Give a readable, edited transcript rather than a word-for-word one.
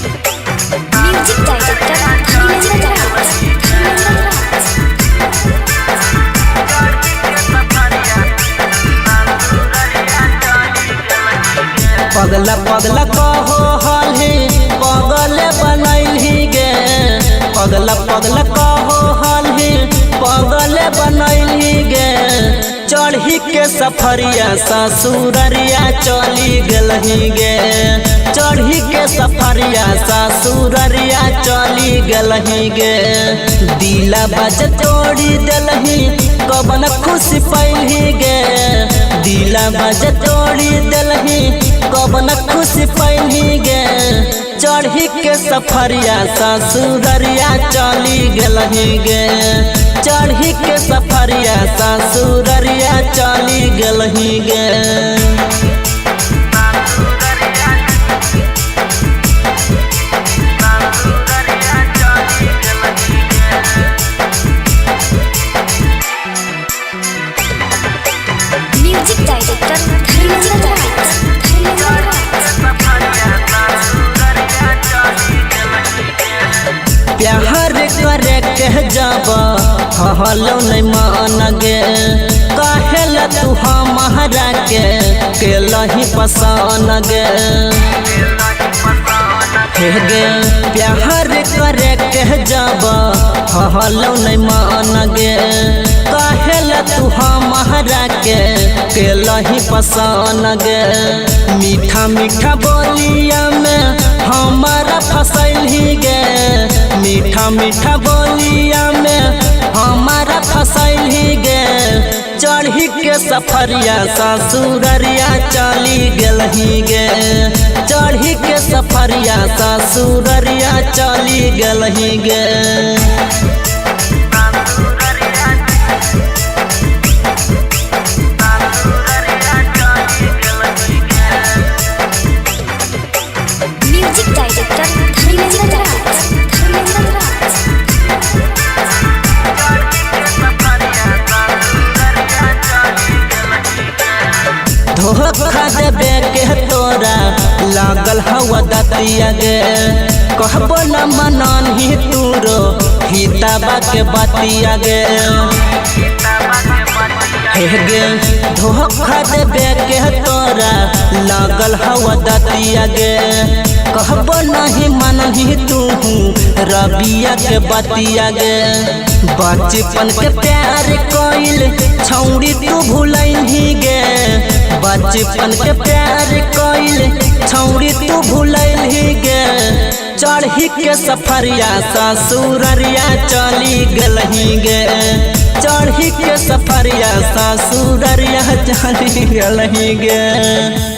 Music director Dharmendra Raj. Dharmendra Raj. पगला पगला कहो हलही पगले बनैलही गे। पगला पगला कहो हलही पगले बनैलही गे। चढ़ी के सफरिया ससुररिया चली गेलही गे। चढ़ी के सफरिया ससुररिया चली गेलही गे। दिला बज तोड़ी देलही कबन खुशी पैलही गे। दिला बज तोड़ी देलही कबन खुशी पैलही गे। चढ़ी के सफरिया ससुररिया चली गेलही गे। चढ़ी के सफरिया ससुररिया चली गेलही गे। Music director Dharmendra Raj. Dharmendra Raj. प्यार करे के जब हलो नहीं मान गे। काहेल तू हमारा के केलही पसंद गे। हे गे प्यार करे के जब हलो नहीं मान गे। काहेल तू हमारा के केलही पसंद गे। मीठा मीठा बोलिया में हमारा फसैलही गे। मीठा मीठा बोलिया में हमारा फसैलही गे। चढ़ी के सफरिया ससुररिया चली गेलही गे। चढ़ी के सफरिया ससुररिया चली गेलही गे। Music director Dharmendra Raj. Dharmendra Raj. धोखा देबे के तोरा लागल हवा दतिया गे। कहबो न मनही तूरो हिताबा के बतिया गे। हे गे धोखा देबे के तोरा लागल हवा दतिया गे। कहबो नहीं मनही तू रबिया के बतिया गे। बचपन के प्यार कइल छौड़ी तू भुलैलही गे। बचपन के प्यार कइल छौड़ी तू भुलैलही गे। चढ़ी के सफरिया ससुररिया चली गेलही गे। चढ़ी के सफरिया ससुररिया चली गेलही गे।